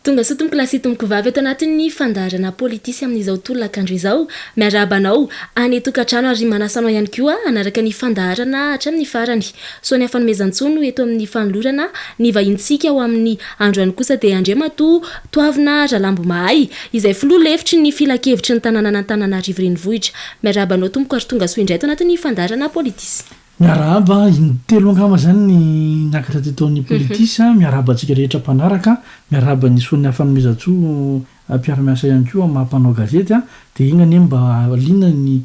Tonga soa tompoko lahy sy tompoko vavy ato anatin'ny fandaharana Politisy amin'izao tolakandro izao. Miarahaba anao any an-tokantrano ary manasa anao ihany koa hanaraka ny fandaharana hatramin'ny farany. Sonia Fanomezantsoa no eto amin'ny fanolorana ny vahintsika ho amin'ny androany kosa dia Andriamatoa Toavina Ralambomahay izay filoha lefitry ny filankevitry ny tanànan'Antananarivo Renivohitra. Miarahaba anao tompoko ary tonga soa indray ato anatin'ny fandaharana Politisy. Miarahaba, in-telo angamba izany ny niakatra teto amin'ny Politis, miarahaba antsika rehetra mpanaraka, miarahaba an'i Sonia Fanomezantsoa mpiara-miasa ihany koa amin'ny maha mpanao gazety, dia iny anie mba liana ny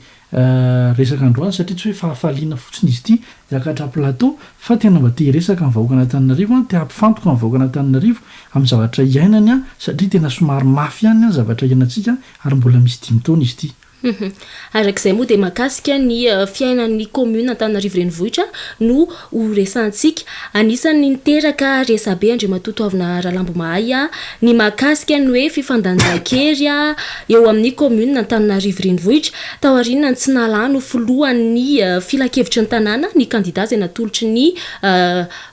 resaka androany satria tsy hoe fahafaliana fotsiny izy ity hiakatra plateau fa tena mba te hiresaka amin'ny vahoakan'Antananarivo, te hampifantoka ny vahoakan'Antananarivo amin'ny zavatra iainany satria tena somary mafy ihany ny zavatra iainantsika ary mbola misy dimy taona izy ity. Araka izay moa dia mahakasika ny fiainan'ny kaominina Antananarivo Renivohitra no ho resahantsika. Anisan'ny niteraka resabe Andriamatoa Toavina Ralambomahay ny mahakasika ny hoe fifandanjan-kery eo amin'ny kaominina Antananarivo Renivohitra taorian'ny tsy nahalany ho filohan'ny filankevitry ny tanàna ny kandida izay natolotry ny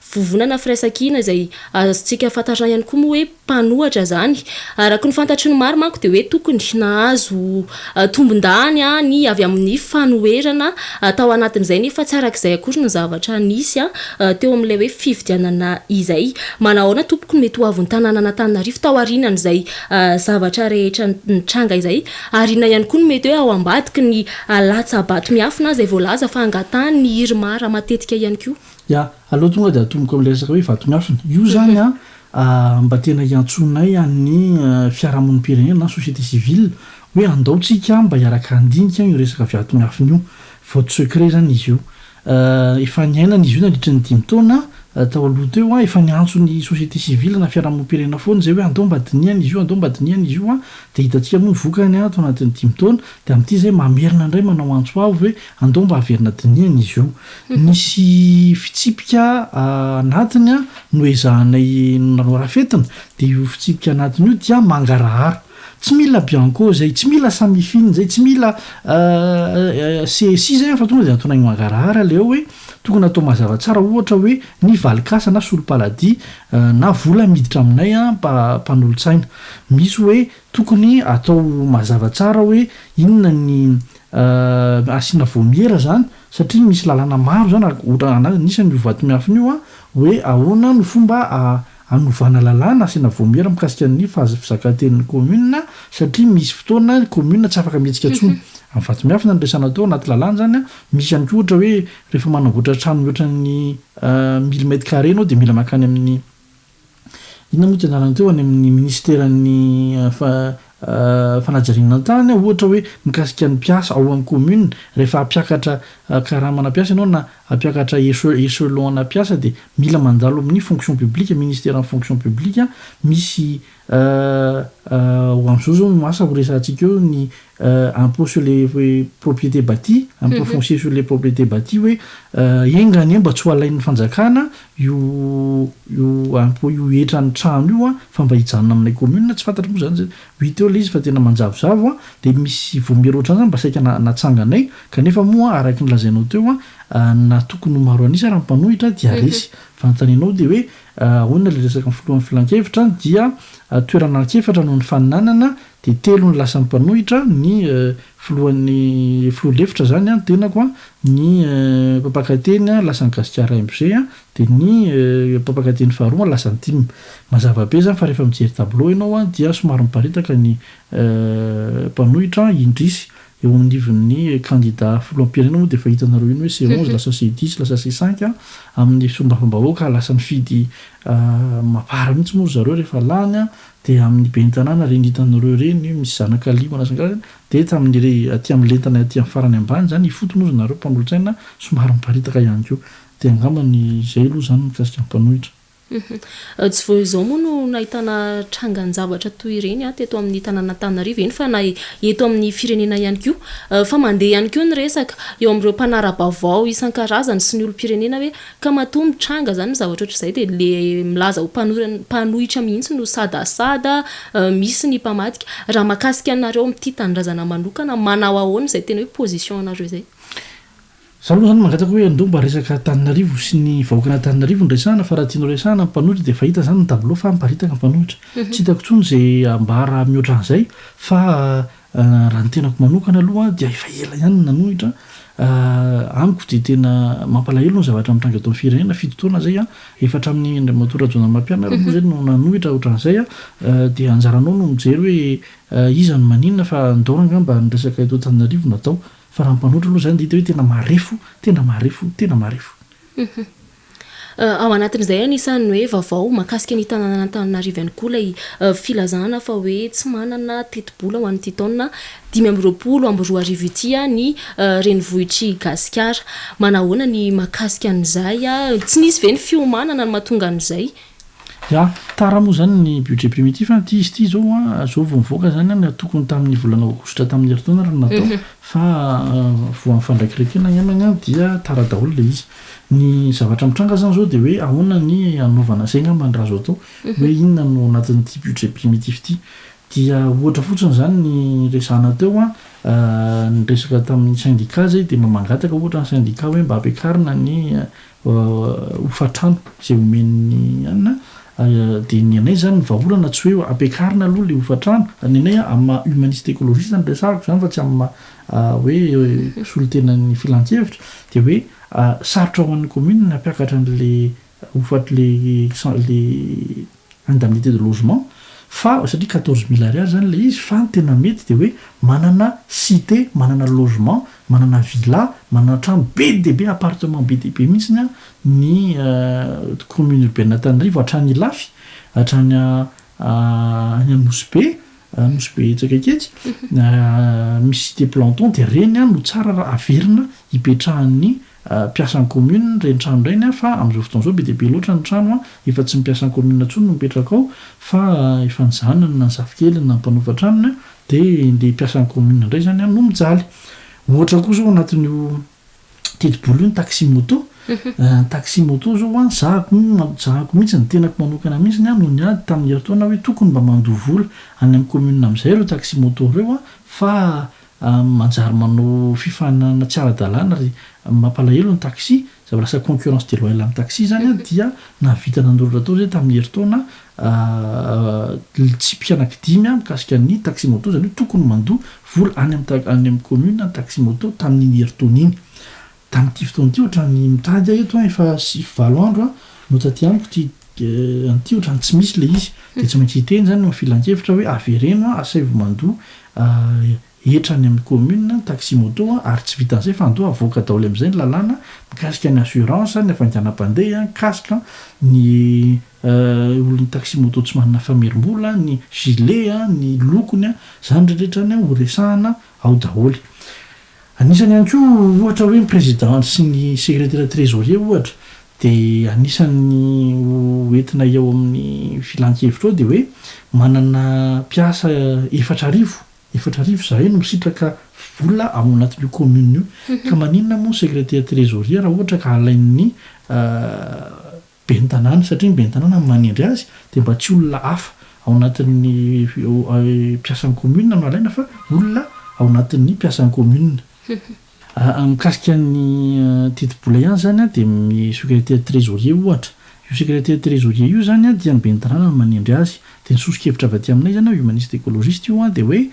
Vovonana Firaisankina izay azontsika fantarina ihany koa moa hoe mpanohatra izany. Araka ny fantatry ny maro manko dia hoe tokony nahazo tombondahiny ny avy amin'ny fanoherana tao anatin'izay nefa tsy araka izay akory ny zavatra nisy teo amin'ilay hoe fifidianana izay. Manahoana tompoko ny mety ho avin'ny tanànan'Antananarivo taorianan'izay zavatra rehetra nitranga izay? Ary inona ihany koa no mety hoe ao ambadiky ny latsa-bato miafina izay voalaza fa angatahan'ny IRMAR matetika ihany koa? Ya, aleo tonga dia atomboka amin'ilay resaka hoe vato miafina. Io izany an, mba tena iantsoanay an'ny fiarahamonim-pirenena na société civile hoe andao tsika mba hiaraka handinika io resaka vato miafina io. Vote secret izany izy io. Efa niainana izy io nandritra ny dimy taona tao aloha teo an, efa niantso ny société civile na fiarahamonim-pirenena foana izay hoe andao mba dinihana izy io, andao mba dinihana izy io an, dia hitantsika moa ny vokany an, tao anatin'ny dimy taona, dia amin'ity izay mamerina indray manao antso avo hoe andao mba haverina dinihana izy io. Nisy fitsipika anatiny noezahanay norafetina, dia io fitsipika anatiny io dia mangarahara. Tsy mila Bianco izay, tsy mila Samifin izay, tsy mila CSI izay fa tonga dia ataonay mangarahara ilay hoe tokony atao mazava tsara ohatra hoe ny valikasa na solom-paladia na vola miditra aminay mpanolotsaina. Misy hoe tokony atao mazava tsara hoe inona ny asiana vaomiera izany Satria misy lalàna maro izany ary ohatra anisan'ny io vatomiafina io hoe ahoana no fomba hanovana lalàna asiana vaomiera mikasika ny fizakan-tenin'ny commune satria misy fotoana ny commune tsy afaka mihetsika intsony. Amin'ny vatomiafina no resahana teo anaty lalàna izany, misy ihany koa ohatra hoe rehefa manamboatra trano mihoatra ny mille mètres carrés ianao dia mila mankany amin'ny Inona moa ty anarany teo any amin'ny minisiteran'ny fanajariana ny tany ohatra hoe mikasika ny mpiasa ao amin'ny commune rehefa hampiakatra karamana mpiasa ianao na hampiakatra echelon ana mpiasa dia mila mandalo amin'ny fonction publique ministeran'ny fonction publique misy Ho amin'izao izao no asa ho resahantsika eo ny impôt sur les propriétés bâties, impôt foncier sur les propriétés bâties hoe enga anie mba tsy ho alain'ny fanjakana io io impôt io hetran'ny trano io fa mba hijanona aminay commune, tsy fantatro moa izany izay ho hita eo ilay izy fa tena manjavozavo dia misy vaomiera ohatran'izany izany mba saika natsanganay kanefa moa araka ny lazainao teo na tokony ho maro an'isa raha ny mpanohitra dia resy. Fanontanianao dia hoe Ahoana ilay resaka ny filohan'ny filankevitra dia toerana anankiefatra no nifaninanana dia telo no lasan'ny mpanohitra, ny filohan'ny filoha lefitra izany ny tenako, ny mpampakateny lasan'ny Gasikara MG dia ny mpampakateny faharoa lasan'ny tim. Mazava be izany fa rehefa mijery tableau ianao dia somary miparitaka ny mpanohitra, indrisy Eo anivon'ny kandida filoham-pirenena moa dia efa hitanareo iny hoe C onze lasa C dix lasa C cinq amin'ny solombavambahoaka lasa nifidy mapar mihitsy moa ry zareo rehefa lany dia amin'ny ben'ny tanàna ireny hitanareo ireny misy zanaka liona sy ny karazany dia tamin'ny aty amin'ny lentana aty amin'ny farany ambany izany ifotony hozy nareo mpanolotsaina somary miparitaka ihany koa dia angambany izay aloha izany mikasika ny mpanohitra. Tsy vao izao moa no nahitana trangan-javatra toy ireny teto amin'ny tanàn'Antananarivo, eny fa na eto amin'ny firenena ihany koa. Fa mandeha ihany koa ny resaka eo amin'ireo mpanara-baovao isan-karazany sy ny olom-pirenena hoe ka matoa mitranga izany ny zavatra ohatr'izay dia ilay milaza ho mpanohitra mihitsy no sadasada, misy ny mpamadika. Raha mahakasika anareo amin'ny Tia Tanindrazana manokana, manao ahoana izay tena hoe position anareo izay? Za aloha zany mangataka hoe andao mba resaka Antananarivo sy ny vahoakan'Antananarivo no resahana fa raha tianao resahana ny mpanohitra dia efa hita zany ny tableau fa miparitaka ny mpanohitra. Tsy hitako intsony izay ambara mihoatra an'izay fa raha ny tenako manokana aloha dia efa ela ihany no nanohitra. Amiko dia tena mampalahelo ny zavatra mitranga eto amin'ny firenena, 7 taona izay an, efa hatramin'ny Andriamatoa Rajaonarimampianina ary moa izay no nanohitra ohatran'izay an, dia anjaranao no mijery hoe iza no maninona fa ndao angamba ny resaka eto Antananarivo no atao. Fa raha ny mpanohitra aloha izany dia hita hoe tena marefo, tena marefo, tena marefo. Ao anatin'izay anisan'ny hoe vaovao mahakasika ny tanànan'Antananarivo ihany koa ilay filazana fa hoe tsy manana tetibola ho an'ity taona 2025 ity ny renivohitr'i Gasikara. Manahoana ny mahakasika an'izay? Tsy nisy ve ny fiomanana no mahatonga an'izay? Ya, tara moa zany ny budget primitif an, ity izy ity zao an, zao vao nivoaka zany an, tokony tamin'ny volana aogositra tamin'ny herintaona ary no natao fa voan'ny fandraikirekena angambany an dia tara daholo ilay izy. Ny zavatra mitranga zany zao dia hoe ahoana ny hanaovana, zay angamba no raha azo atao, hoe inona no ao anatin'ity budget primitif ity. Dia ohatra fotsiny zany ny resahana teo an, niresaka tamin'ny syndicat zay dia mba mangataka ohatra ny syndicat hoe mba ampiakarina ny hofantrano izay omen'ny anona dia ny anay izany ny vahaolana tsy hoe ampiakarina aloha ilay hofantrano, ny anay amin'ny maha humaniste écologiste no resahako izany fa tsy amin'ny maha hoe solontenan'ny filankevitra dia hoe sarotra ho an'ny commune ny hampiakatra an'ilay hofan'ilay ilay indemnité de logement fa satria 14 000 ariary izany ilay izy fa ny tena mety dia hoe manana cité, manana logement, manana villa, manana trano be dia be, appartement be dia be mihitsy ny commune urbaine Antananarivo hatrany Ilafy, hatrany any Nosy Be, Nosy Be etsy akaiky etsy, misy cité planton dia ireny no tsara raha averina hipetrahan'ny mpiasan'ny commune ireny trano ireny fa amin'izao fotoana izao be dia be loatra ny trano efa tsy ny mpiasan'ny commune intsony no mipetraka ao fa efa ny zanany na ny zafikeliny na ny mpanofa tranony dia ilay mpiasan'ny commune indray izany no mijaly. Ohatra koa izao anatin'io tetibola io ny taxi moto, ny taxi moto izao an, zahako zahako mihitsy ny tenako manokana mihitsy no niady tamin'ny herintaona hoe tokony mba mandoa vola any amin'ny commune amin'izay ireo taxi moto ireo an fa Manjary manao fifaninanana tsy ara-dalàna ry mampalahelo ny taxi, zava lasa concurrence deloyale amin'ny taxi izany an, dia nahavita nanoratra tao zay tamin'ny herintaona tsipika anaky dimy mikasika ny taxi moto, izany hoe tokony mandoa vola any amin'ny any amin'ny commune ny taxi moto tamin'iny herintaona iny. Tamin'ity fotoana ity ohatran'ny mitady aho eto an, efa sivy valo andro an no taty amiko ity an'ity ohatran'ny tsy misy ilay izy, dia tsy maintsy hiteny izany ny filankevitra hoe avereno an, asaivo mandoa hetra any amin'ny commune ny taxi moto an, ary tsy vitan'izay fa andoha avoaka daholo amin'izay ny lalàna mikasika ny assurance, ny hafainganam-pandeha, ny casque, ny olon'ny taxi moto tsy manana famerim-bola, ny gilet an, ny lokony an, izany rehetra rehetra izany ho resahana ao daholo. Anisany ihany koa ohatra hoe ny président sy ny secrétaire trésorier ohatra dia anisan'ny ho entinay ao amin'ny filankevitra ao dia hoe manana mpiasa 4000, 4000 izahay no misitraka vola ao anatin'io commune io ka maninona moa ny secrétaire trésorier raha ohatra ka alain'ny ben'ny tanàna satria ny ben'ny tanàna no manendry azy dia mba tsy olona hafa ao anatin'ny mpiasan'ny commune no alaina fa olona ao anatin'ny mpiasan'ny commune. Mikasika ny tetibola ihany izany dia ny secrétaire trésorier ohatra, io secrétaire trésorier io izany dia ny ben'ny tanàna no manendry azy, dia ny soso-kevitra avy aty aminay izany humaniste écologiste io dia hoe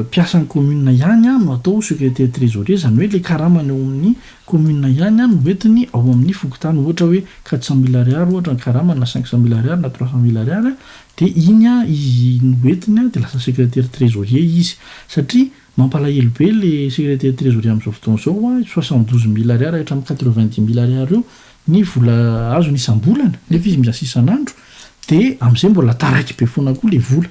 mpiasan'ny commune ihany no atao secrétaire trésorier, izany hoe ilay karamany ao amin'ny commune ihany no entiny ao amin'ny fokontany, ohatra hoe 400 000 ariary ohatra ny karamany na 500 000 ariary na 300 000 ariary dia iny izy no entiny dia lasa secrétaire trésorier izy, satria mampalahelo be le secrétaire trésorier amin'izao fotoana izao, 72 000 ariary hatramin'ny 90 000 ariary eo ny vola azony isam-bolana nefa izy miasa isan'andro dia amin'izay mbola taraiky be foana koa le vola.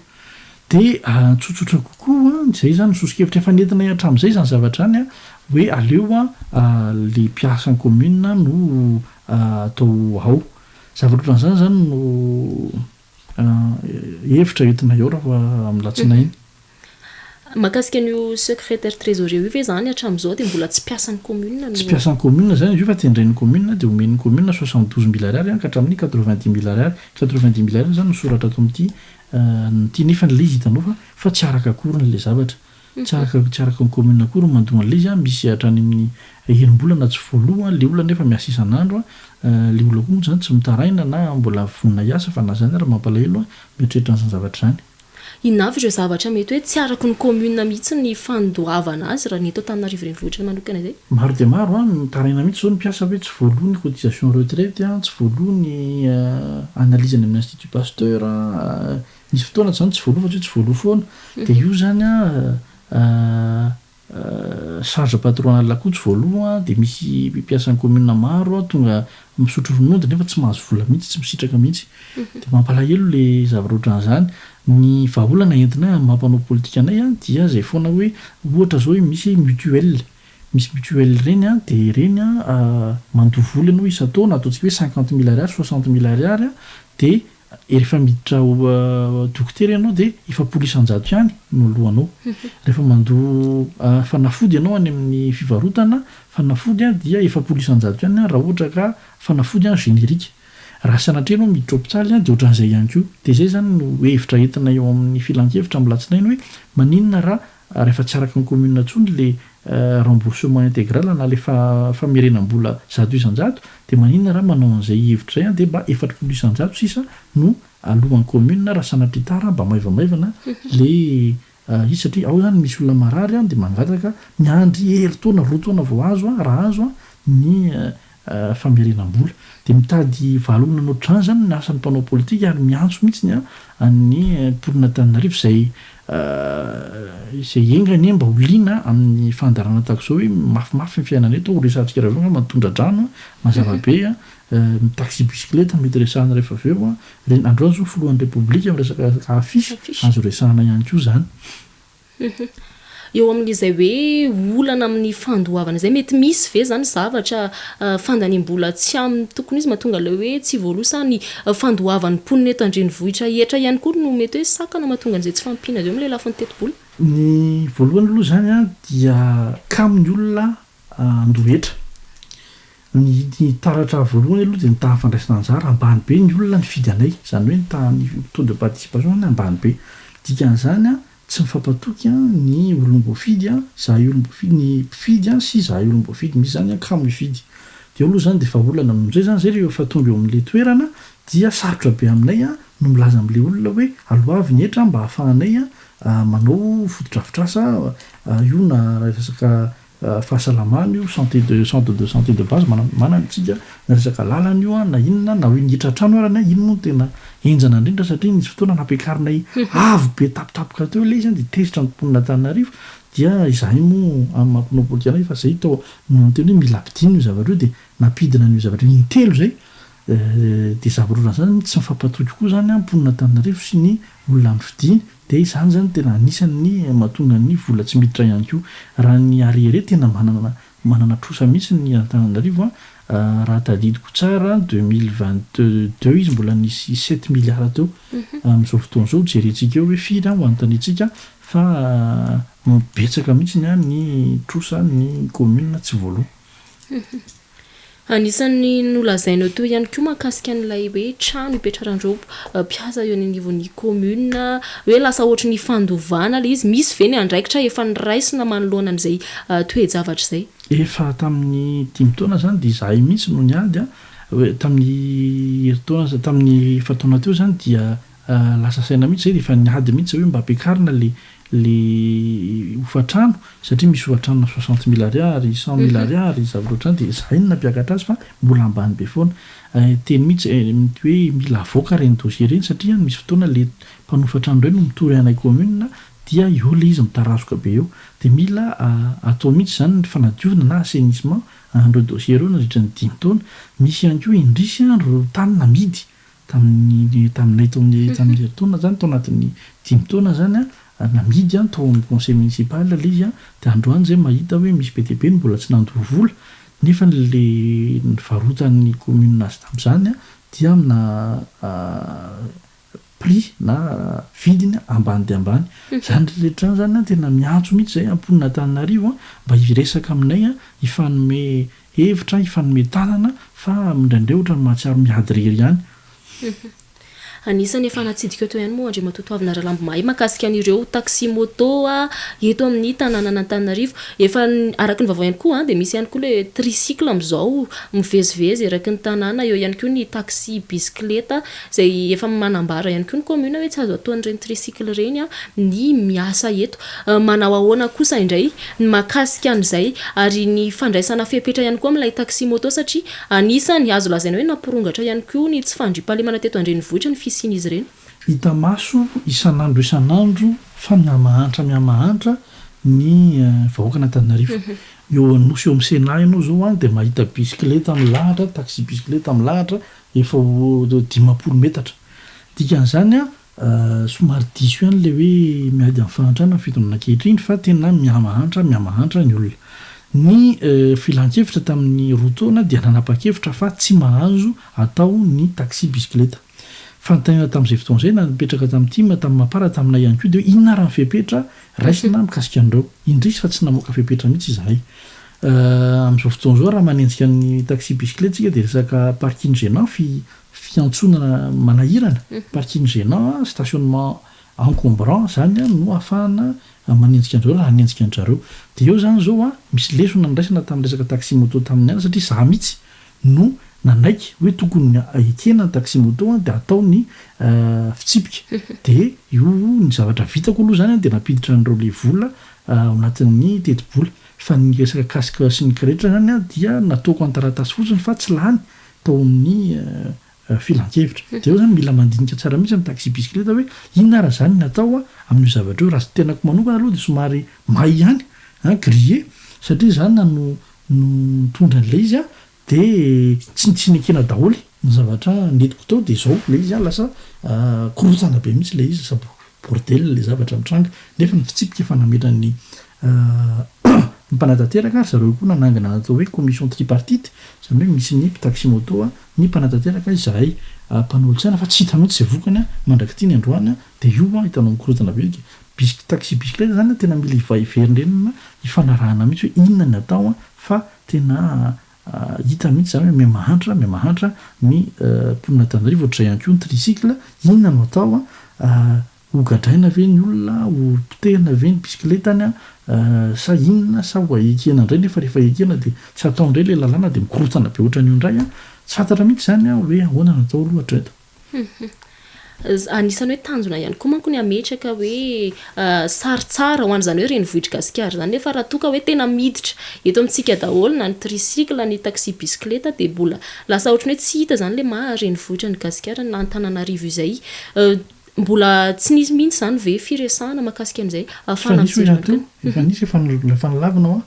Dia tsotsotra kokoa, izay izany ny soso-kevitra efa nentinay hatramin'izay izany zavatra izany an, hoe aleo le mpiasan'ny commune no atao ao. Zavatra ohatran'izany izany no hevitra entinay ao raha amin'ny alatsinainy. Mahakasika an'io secrétaire trésorier io ve izany hatramin'izao dia mbola tsy mpiasan'ny commune no. Tsy mpiasan'ny commune izany izy io fa tendren'ny commune dia omen'ny commune 72 000 ariary ka hatramin'ny 90 000 ariary. 90 000 ariary izany no soratra ato amin'ity ity nefa ilay izy hitanao fa fa tsy araka akoriny ilay zavatra. Tsy araka tsy araka ny commune akory ny mandoa an'ilay izy an, misy hatrany amin'ny enim-bolana tsy voaloa an, ilay olona nefa miasa isan'andro an, ilay olona koa moa izany tsy mitaraina na mbola vonona hiasa fa na izany ary mampalahelo an, mieritreritra an'izany zavatra izany. Inona avy ireo zavatra mety hoe tsy araky ny commune mihitsy ny fandoavana azy raha ny eto Antananarivo Renivohitra manokana izay? Maro dia maro an, mitaraina mihitsy izao ny mpiasa hoe tsy voaloa ny cotisation retraite an, tsy voaloa ny analyse any amin'ny institut Pasteur an, misy fotoana izany tsy voaloa fa tsy hoe tsy voaloa foana, dia io izany an Charge patronale koa tsy voaloa dia misy mpiasan'ny commune maro tonga misotro ronono dia nefa tsy mahazo vola mihitsy, tsy misitraka mihitsy. Dia mampalahelo le zavatra ohatran'izany. Ny vahaolana entinay amin'ny maha mpanao politika anay dia izay foana hoe ohatra izao hoe misy mutuelle, misy mutuelle ireny dia ireny mandoa vola ianao isan-taona ataontsika hoe cinquante mille ariary, soixante mille ariary dia Rehefa miditra ho dokotera ianao dia 40 isan-jato ihany no aloanao. Rehefa mandoa fanafody ianao any amin'ny fivarotana fanafody dia 40 isan-jato ihany raha ohatra ka fanafody générique. Raha sanatria ianao miditra hopitaly dia ohatran'izay ihany koa. Dia izay izany no hevitra entina eo amin'ny filankevitra amin'ny alatsinainy hoe maninona raha rehefa tsy araka ny commune intsony le remboursement intégral na le famerenam-bola 100% dia maninona raha manao an'izay hevitra izay an dia mba 40% sisa no alohan'ny commune raha sanatria tara mba maivamaivana le izy satria ao zany misy olona marary an dia mangataka miandry herintaona roa taona vao azo an raha azo an ny famerenam-bola. Dia mitady vahaolana ohatr'izany izany ny asan'ny mpanao politika ary miantso mihitsy ny an'ny mponin'Antananarivo izay izay enga anie mba ho liana amin'ny fandaharana tahaka izao hoe mafimafy ny fiainana eto, ho resahantsika raha avy eo angamba ny tondra-drano, mazava be, ny taxi bisikileta mety resahana rehefa avy eo, ireny androany izao filohan'ny Repoblika miresaka affiche, azo resahana ihany koa izany. Eo amin'izay hoe olana amin'ny fandoavana izay, mety misy ve izany zavatra fandaniam-bola tsy amin'ny tokony ho izy mahatonga ilay hoe tsy voaloa sa ny fandoavan'ny mponina eto an-drenivohitra hetra ihany koa no mety hoe sakana mahatonga an'izay tsy fahampiana izay eo amin'ilay lafiny tetibola? Ny voalohany aloha izany dia kamo ny olona handoa hetra. Ny taratra voalohany aloha dia ny tahan'ny fandraisana anjara, ambany be ny olona nifidy anay, izany hoe ny tahan'ny taux de participation izany ambany be. Dikan'izany Tsy mifampatoky ny olom-boafidy, zahay olom-boafidy, ny mpifidy sy izahay olom-boafidy. Misy izany kamo hifidy. Dia eo aloha izany dia efa olana. Amin'izay izany izay rehefa tonga eo amin'ilay toerana dia sarotra be aminay no milaza amin'ilay olona hoe aloavy ny hetra mba hahafahanay manao fotodrafitrasa io na resaka Fahasalamana io, santé de centre de santé de base manana isika, na resaka lalana io an, na inona, na hoe ny hetra trano arany an, iny moa no tena henjana indrindra satria nisy fotoana nampiakarinay avo be tampotampoka teo ilay izy an, dia tezitra ny mponin'Antananarivo, dia izahay moa amin'ny maha mpanao politika anay efa izay tao no niteny hoe mila ampidinina io zavatra io dia nampidina an'io zavatra io intelo izay, dia zavatra ohatran'izany tsy mifampatoky koa izany an, mponin'Antananarivo sy ny olona nofidiny. Dia izany izany tena anisan'ny mahatonga ny vola tsy miditra ihany koa. Raha ny arriéré tena manana manana trosa mihitsy ny Antananarivo an, raha tadidiko tsara 2022 izy mbola nisy sept milliards teo. Amin'izao fotoana izao jerentsika eo hoe firy an ho anontaniantsika fa betsaka mihitsy ny trosa ny commune tsy voaloa. Anisan'ny nolazainao teo ihany koa mahakasika an'ilay hoe trano ipetraran'ireo mpiasa eo anivon'ny commune, hoe lasa ohatry ny fandovana ilay izy. Misy ve ny andraikitra efa noraisina manoloana an'izay toe-javatra izay? Efa tamin'ny dimy taona izany dia izahay mihitsy no niady an, hoe tamin'ny herintaona, tamin'ny efa-taona teo izany dia Lasa saina mihitsy zay dia efa niady mihitsy zay hoe mba ampiakarina le le hofantrano satria misy hofantranona soixante mille ariary, cent mille ariary, zavatra ohatr'izany dia zahay no nampiakatra azy fa mbola ambany be foana. Teny mihitsy hoe mila avoaka ireny dossier ireny satria misy fotoana le mpanofa trano ireny no mitory anay commune dia eo le izy mitarazoka be eo. Dia mila atao mihitsy izany ny fanadiovana na assainissement an'ireo dossier ireo nandritra ny dimy taona. Misy ihany koa indrisy ireo tany namidy Tamin'ny taminay tao amin'ny tamin'ny herintaona izany, tao anatin'ny dimy taona izany an, namidy an tao amin'ny conseil municipal ilay izy an, dia androany izay mahita hoe misy be dia be no mbola tsy nandoa vola, nefa ilay nivarotan'ny commune azy tamin'izany an dia amina prix na vidiny ambany dia ambany. Izany rehetra izany izany an tena miantso mihitsy izay mponin'Antananarivo an mba hiresaka aminay an, hifanome Hevitra hifanome tanana fa indraindray ohatran'ny mahatsiaro miady irery ihany. Anisan'ny efa natsidika teo ihany moa Andriamatoa Toavina Ralambomahay mahakasika an'ireo taxi moto eto amin'ny tanànan'Antananarivo. Efa araka ny vaovao ihany koa dia misy ihany koa ilay tricycle amin'izao mivezivezy eraky ny tanàna, eo ihany koa ny taxi bisikileta izay efa manambara ihany koa ny commune hoe tsy azo ataon'ireny tricycle ireny ny miasa eto. Manao ahoana kosa indray ny mahakasika an'izay ary ny fandraisana fepetra ihany koa amin'ilay taxi moto satria Anisany azo lazaina hoe nampirongatra ihany koa ny tsy fandriampahalemana teto an-drenivohitra ny fisian'izy ireny. Hita maso isan'andro isan'andro fa mihamahantra mihamahantra ny vahoakan'Antananarivo. Eo Anosy eo amin'ny Sénat ianao izao an dia mahita bisikileta milahatra, taxi bisikileta milahatra efa ho 50 metatra. Dikan'izany an, Somary diso ihany ilay hoe miady amin'ny fahantrana ny fitondrana ankehitriny fa tena mihamahantra mihamahantra ny olona. Ny filankevitra tamin'ny roa taona dia nanapa-kevitra fa tsy mahazo atao ny taxi bisikileta. Fanontaniana tamin'izay fotoana izay napetraka tamin'ny tim, tamin'ny mapar, taminay ihany koa dia hoe inona ary ny fepetra raisina mikasika an'ireo. Indrisy fa tsy namoaka fepetra mihitsy izahay. Amin'izao fotoana izao raha manenjika ny taxi bisikileta isika dia resaka parking gênant fi Fiantsonana manahirana, parking gênant, stationnement encombrant, zany no ahafahana manenjika an-dry zareo raha hanenjika an-dry zareo. Dia eo zany zao an, misy lesona niraisana tamin'ny resaka taxi moto tamin'ny alina satria za mihitsy no nanaiky hoe tokony ekena ny taxi moto dia atao ny fitsipika. Dia io ny zavatra vitako aloha zany an, dia nampiditra an'ireo le vola ao anatin'ny tetibola. Fa ny resaka casque sy ny rehetra zany an dia nataoko an-taratasy fotsiny fa tsy lany tao amin'ny filankevitra. Dia eo izany mila mandinika tsara mihitsy ny taxi bisikileta hoe inona ary izany ny atao amin'io zavatra io. Raha ny tenako manokana aloha dia somary may ihany an, grillé, satria izaho na no no nitondra an'ilay izy an, dia tsy tsy nekena daholo ny zavatra nentiko tao dia izao ilay izy an, lasa korontana be mihitsy ilay izy, lasa bordel ilay zavatra mitranga. Nefa ny fitsipika efa nametran'ny ny mpanatanteraka ary zareo koa nanangana ny atao hoe commission tripartite, izany hoe misy ny mpitaxi moto, ny mpanatanteraka, izahay mpanolotsaina fa tsy hita mihitsy izay vokany mandrak'ity ny androany dia io hitanao mikorontana be io, bisky taxi bisikileta izany tena mila hiverindrenana hifanarahana mihitsy hoe inona ny atao fa tena hita mihitsy izany hoe mihamahantra mihamahantra ny mponin'Antananarivo, ohatr'izay ihany koa ny tricycle, inona no atao Ho gadraina ve ny olona, ho potehina ve ny bisikiletany sa inona sa ho ekena indray nefa rehefa ekena dia tsy atao indray ilay lalàna dia mikorontana be ohatran'io indray an! Tsy fantatra mihitsy izany an hoe ahoana no atao aloha hatreto. Anisan'ny hoe tanjona ihany koa manko ny hametraka hoe sary tsara ho an'izany hoe renivohitr'i Gasikara izany nefa raha toa ka hoe tena miditra eto amintsika daholo na ny tricycle ny taxi bisikileta dia mbola lasa ohatran'ny hoe tsy hita izany ilay maha renivohitra an'i Gasikara na Antananarivo izay. Mbola tsy nisy mihitsy izany ve firesahana mahakasika an'izay Efa ahafahana nisy hoy mijery aho teo, manokana? efa nisy, efa efa nolavina hoa.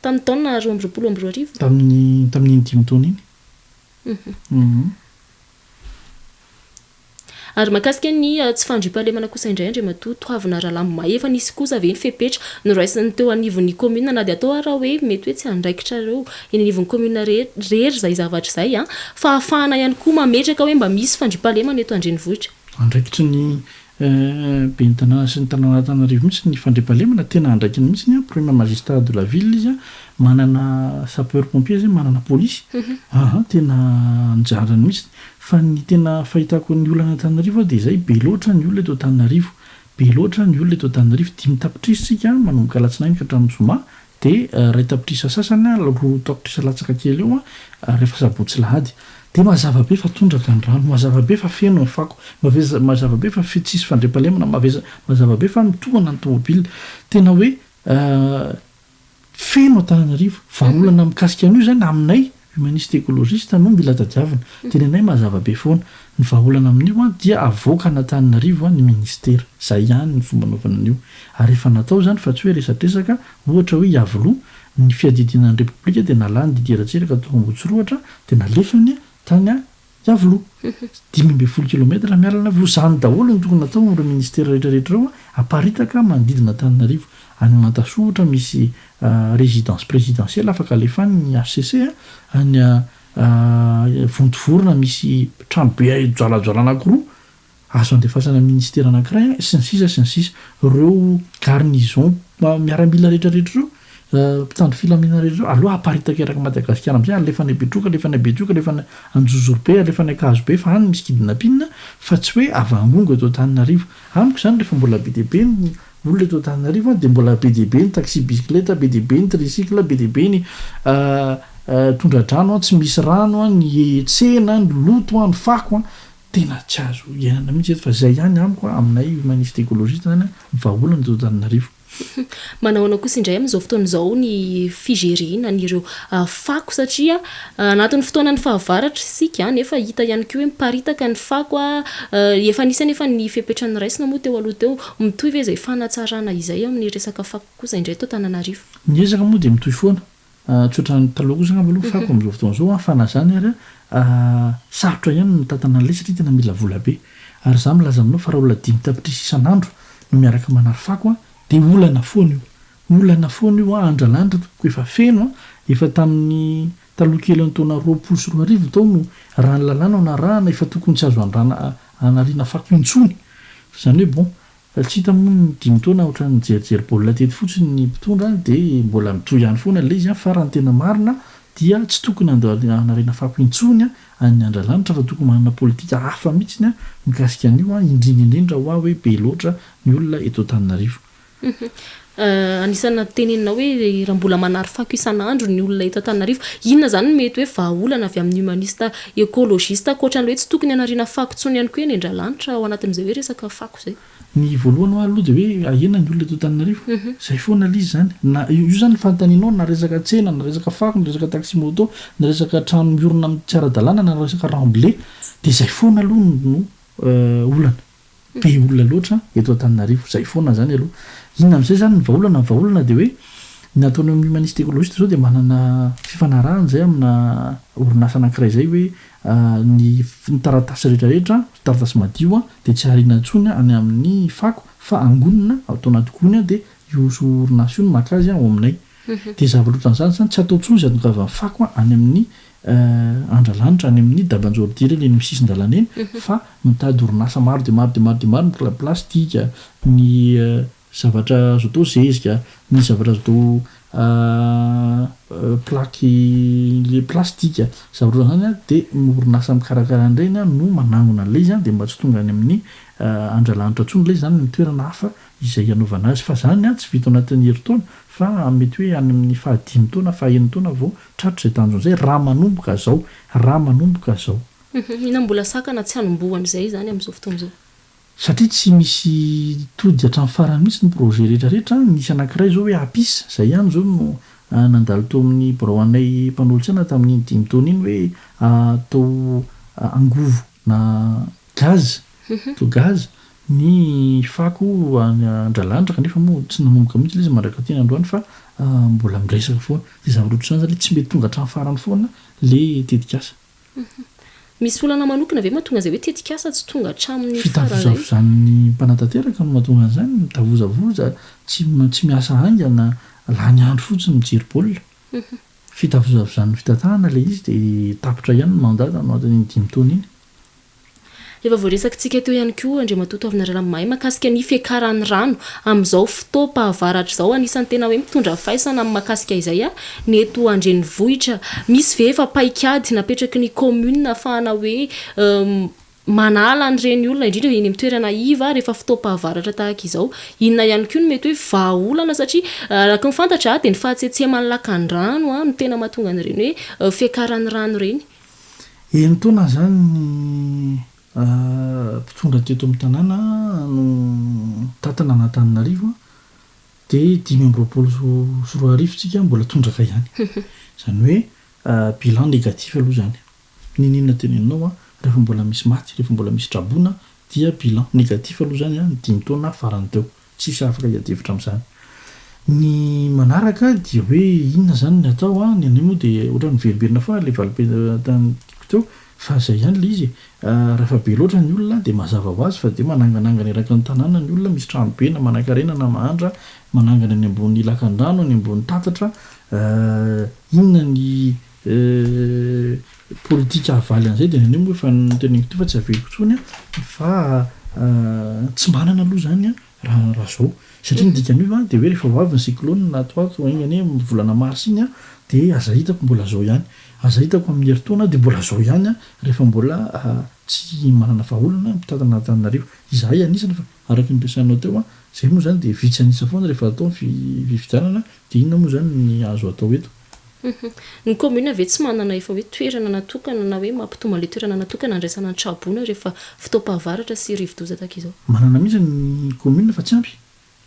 Tamin'ny taona 2022? Tamin'ny tamin'iny dimy taona iny. Ary mahakasika ny tsy fandriampahalemana kosa indray Andriamatoa Toavina Ralambomahay, efa nisy kosa ve ny fepetra noraisin'ny teo anivon'ny kaominina na dia atao ara hoe mety hoe tsy andraikitrareo eny anivon'ny kaominina rery izay zavatra izay an, fa ahafahana ihany koa mametraka hoe mba misy fandriampahalemana eto an-drenivohitra. Andraikitry ny ben'ny tanàna sy ny tanàn'Antananarivo mihitsy ny fandriampahalemana, tena andraikiny mihitsy an, premier magistrat de la ville izy an, manana sapeur pompier izy, manana polisy, aa tena anjarany mihitsy, fa ny tena fahitako ny olana Antananarivo dia izay, be loatra ny olona eto Antananarivo, be loatra ny olona eto Antananarivo, 5 tapitrisa isika manomboka alatsinainy ka hatramin'ny zoma, Dia iray tapitrisa sasany, 2 tapitrisa latsaka kely eo, rehefa sabotsy lahady. Dia mazava be fa tondraka ny rano, mazava be fa feno ny fako, mazava be fa tsisy fandriampahalemana, mazava be fa mitohana ny tomobile. Tena hoe feno Antananarivo. Vahaolana mikasika an'io izany aminay Humaniste écologiste no mila tadiavina. Dia ny anay mazava be foana. Ny vahaolana amin'io dia avoaka an'Antananarivo ny ministera. Izay ihany ny fomba anaovana an'io. Ary efa natao izany fa tsy hoe resadresaka, ohatra hoe Iavoloha, ny fiadidiana ny Repoblika dia nalany Didier Ratsiraka tao Ambohitsorohitra dia nalefany tany Iavoloha. 15 kilomètre miala an'Iavoloha. Izany daholo no tokony natao amin'ireo ministera rehetra rehetra ireo, aparitaka manodidina Antananarivo. Any Mantasoa ohatra misy résidence présidentielle afaka alefa any ny HCC, any Vontovorona misy trano be joalajoala anankiroa azo andefasana ministera anankiray sy ny sisa sy ny sisa. Ireo garnison miaramila rehetra rehetra ireo. mpitandro filaminana rehetra ireo, aleo aparitaka erak'i Madagasikara amin'izay, alefa any Betroka, alefa any Betioky, alefa any Anjozorobe, alefa any Ankazobe fa any misy kidnapping fa tsy hoe avangongo eto Antananarivo. Amiko izany rehefa mbola be dia be ny olona eto Antananarivo dia mbola be dia be ny taxi bisikileta, be dia be ny tricycle, be dia be ny tondra-drano, tsy misy rano, ny tsena, ny loto, ny fako, tena tsy azo iainana mihitsy eto fa izay ihany amiko aminay humaniste ecologiste izany ny vahaolana eto Antananarivo. Manahoana kosa indray amin'izao fotoana izao ny figerena an'ireo fako satria anatin'ny fotoanan'ny fahavaratra isika nefa hita ihany koa hoe miparitaka ny fako, efa nisy anefa ny fepetra noraisina moa teo aloha teo, mitohy ve izay fanatsarana izay amin'ny resaka fako kosa indray eto Antananarivo? Ny ezaka moa dia mitohy foana, Tsy ohatran'ny taloha kosa angamba aloha fako amin'izao fotoana izao an, fa na izany ary an, sarotra ihany ny mitantana an'ilay izy satria tena mila vola be. Ary izaho milaza aminao fa raha olona 5 tapitrisa isan'andro no miaraka manary fako an, dia olana foana io. Olana foana io an, Andralanitra tompoko efa feno an, efa tamin'ny taloha kelin'ny taona 2020 tao no raha ny lalàna no narahana efa tokony tsy azo andrana anariana fako intsony. Izany hoe bon, Fa tsy hita moa ny dimy taona ohatran'ny nijerijery baolina teto fotsiny ny mpitondra dia mbola mitohy ihany foana ilay izy an, fa raha ny tena marina dia tsy tokony hanariana fako intsony any Andralanitra fa tokony manana politika hafa mihitsiny an mikasika an'io an, indrindra indrindra hoa hoe be loatra ny olona eto Antananarivo. Anisan'ny nateneninao hoe raha mbola manary fako isan'andro ny olona eto Antananarivo, inona izany no mety hoe vahaolana avy amin'ny humaniste ecologiste ankoatra ny hoe tsy tokony hanariana fako intsony ihany koa eny Andralanitra ao anatin'izay hoe resaka fako izay? Ny voalohany hoa aloha dia hoe ahena ny olona eto Antananarivo. Izay foana ilay izy izany. Na io izany ny fanontanianao na resaka tsena, na resaka fako, na resaka taxi moto, na resaka trano miorina amin'ny tsy ara-dalàna, na resaka remblai dia izay foana aloha no olana. Be olona loatra eto Antananarivo. Izay foana izany aloha. Inona amin'izay izany ny vahaolana? Ny vahaolana dia hoe ny ataon'ny humaniste ecologiste izao dia manana fifanarahana izay amina orinasa anankiray izay hoe ny ny taratasy rehetra rehetra, taratasy madio dia tsy ariana intsony any amin'ny fako fa angonina atao anaty gony dia io orinasa io no maka azy ao aminay. Dia zavatra ohatran'izany izany tsy atao intsony izay hatongavan'ny fako any amin'ny Andralanitra, any amin'ny Dabanjordira eny amin'ny sisin-dalana eny fa mitady orinasa maro dia maro dia maro dia maro ny plastika, ny zavatra azo atao zezika, ny zavatra azo atao plaque le plastika, zavatra ohatran'izany an, dia ny orinasa mikarakara an'ireny an no manangona an'ilay izy an, dia mba tsy tonga any amin'ny Andralanitra intsony ilay izy izany, ny toerana hafa izay hanaovana azy, fa izany an tsy vita ao anatin'ny herintaona fa mety hoe any amin'ny faha dimy taona, faha enin-taona vao tratra izay tanjona izay raha manomboka izao, raha manomboka izao. Inona mbola sakana tsy hanombohana izay izany amin'izao fotoana izao? Satria tsy misy tody hatramin'ny farany mihitsy ny projet rehetra rehetra, nisy anankiray izao hoe APIS, izay ihany izao no nandalo teo amin'ny birao anay mpanolotsaina tamin'iny dimy taona iny hoe atao angovo na gaz, atao gaz ny fako any Andralanitra kanefa moa tsy nanomboka mihitsy ilay izy mandrak'aty ny androany fa mbola miresaka foana. Dia zavatra ohatr'izany izany hoe tsy mety tonga hatramin'ny farany foana ilay tetikasa. Misy olana manokana ve mahatonga an'izay hoe tetikasa tsy tonga hatramin'ny farany izay? Fitavozavozan'ny mpanatanteraka no mahatonga an'izany, mitavozavoza, tsy tsy miasa haingana, lany andro fotsiny mijery baolina. Fitavozavozan'ny fitantanana ilay izy dia tapitra ihany ny mandat tao anatin'iny dimy taona iny. Efa voaresakitsika teo ihany koa Andriamatoa Toavina Ralamahay mahakasika ny fiakaran'ny rano amin'izao fotoam-pahavaratra izao. Anisan'ny tena hoe mitondra faisana amin'ny mahakasika izay ny eto an-drenivohitra. Misy ve efa paikady napetraky ny commune ahafahana hoe manala an'ireny olona indrindra eny amin'ny toerana iva rehefa fotoam-pahavaratra tahaka izao? Inona ihany koa no mety hoe vahaolana satria araka ny fantatra dia ny fahatsetseman'ny lakan-drano no tena mahatonga an'ireny hoe fiakaran'ny rano ireny. Enin-taona izany ny mpitondra teto amin'ny tanàna no nitantana an'Antananarivo dia 2025 tsika mbola tondraka ihany. Izany hoe bilan négatif aloha izany. N'inon'inona teneninao rehefa mbola misy maty, rehefa mbola misy traboina dia bilan négatif aloha izany ny dimy taona farany teo. Tsisy afaka hiady hevitra amin'izany. Ny manaraka dia hoe inona izany ny atao an, ny anay moa dia ohatran'ny miverimberina foana ilay valim-panontaniako teo fa izay ihany ilay izy e. Rehefa be loatra ny olona dia mazava ho azy fa dia mananganangana eraky ny tanàna ny olona, misy trano be na manankarena na mahantra, manangana any ambony lakandrano, any ambony tatatra, inona ny politika havaly an'izay dia ny anay moa efa noteneniko teo fa tsy averiko intsony an, fa tsy manana aloha izany an raha raha izao. Satria ny dikan'io an, dia hoe rehefa ho avy ny cyclone ato ho ato, enga anie amin'ny volana mars iny an, dia aza hitako mbola zao ihany. Aza hitako amin'ny herintaona dia mbola zao ihany an, rehefa mbola tsy manana vahaolana ny mpitantana an'Antananarivo. Izahay anisany fa araka ny resahinao teo an, izay moa izany dia vitsy an'isa foana rehefa atao ny fifidianana, dia inona moa izany ny azo atao eto? Ny commune ve tsy manana efa hoe toerana natokana na hoe mampitombo an'ilay toerana natokana handraisana ny traboina rehefa fotoam-pahavaratra sy rivodoza tahaka izao? Manana mihitsy ny commune fa tsy ampy.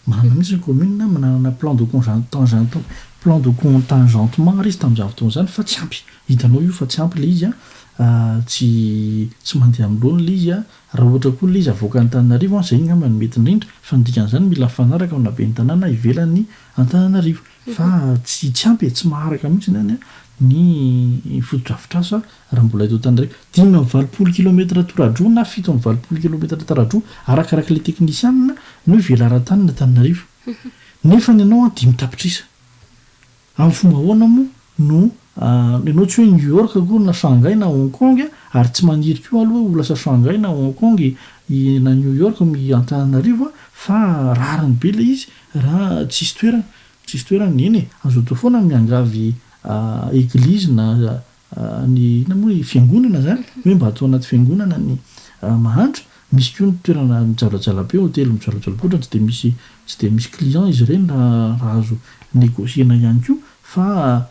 Manana mihitsy ny commune, manana plan de congentent plan de contingentement ary izy tamin'izany fotoana izany fa tsy ampy. Hitanao io fa tsy ampy ilay izy an, tsy tsy mandeha amin'ny laoniny ilay izy an, raha ohatra koa ilay izy avoaka Antananarivo an, izay angamba no mety indrindra fa ny dikan'izany mila mifanaraka amina ben'ny tanàna ivelan'ny Antananarivo. Fa tsy tsy ampy e, tsy maharaka mihitsy any ny fotodrafitrasa raha mbola eto Antananarivo. 85 kilomètre toradroa na 87 kilomètre taradoa arakarak'ilay teknisianina no velaran-tanin' Antananarivo. Nefa ny anao an dimy tapitrisa. Amin'ny fomba ahoana moa no ianao tsy hoe New York akory na Shanghai na Hong Kong ary tsy maniry koa aloha ho lasa Shanghai na Hong Kong na New York i Antananarivo fa rariny be ilay izy Raha tsisy toerana, tsisy toerana, eny e, azo atao foana ny miangavy eglizy na ny inona moa, fiangonana zany, hoe mba atao anaty fiangonana ny mahantra, misy koa ny toerana mijalajala be, hotely mijalajala be ohatrany tsy dia misy, tsy dia misy client izy ireny raha azo negocier-na ihany koa fa